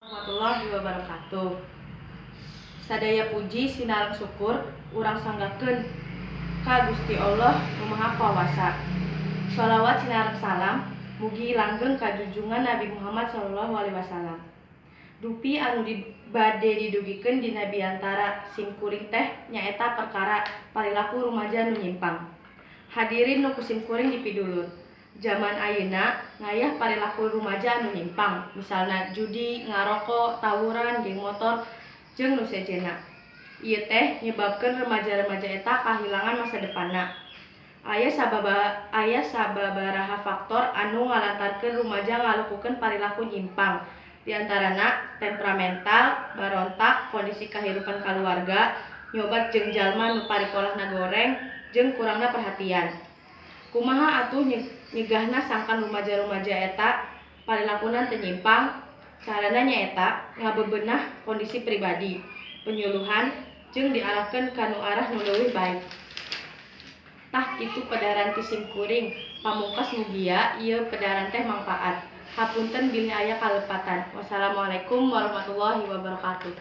Warahmatullahi wabarakatuh. Sadaya puji sinareng syukur urang sanggakeun ka Gusti Allah Nu Maha Kuasa. Shalawat sinareng salam mugi langgeng ka junjungan Nabi Muhammad sallallahu alaihi wasallam. Dupi anu di, bade didugikeun dina biantara sim kuring teh nyaeta perkara parilaku rumaja nu nyimpang. Hadirin nu ku sim kuring dipidulur. Zaman ayeuna ngayah parilaku rumaja anu nyimpang, misalna judi, ngaroko, tawuran, geng motor, jeung nu sejenna. Ieu teh nyebabkeun remaja-remaja eta kahilangan masa depanna. Aya sababaraha faktor anu ngalantarkeun rumaja ngalakukeun parilaku nyimpang. Di antarana temperamental, barontak, kondisi kahirupan kaluarga, nyobat jeung jalma nu parikolahna goreng, jeung kurangna perhatian. Kumaha atuh nyegahna sangkan rumaja-rumaja eta parilakuna teu nyimpang? Carana nyaeta ngabebenah kondisi pribadi, penyuluhan, jeung diarahkeun kana arah nu leuwih baik. Tah, kitu pedaran ti sim kuring. Pamungkas, mugia ieu pedaran teh mangpaat. Hapunten bilih aya kalepatan. Wassalamualaikum warahmatullahi wabarakatuh.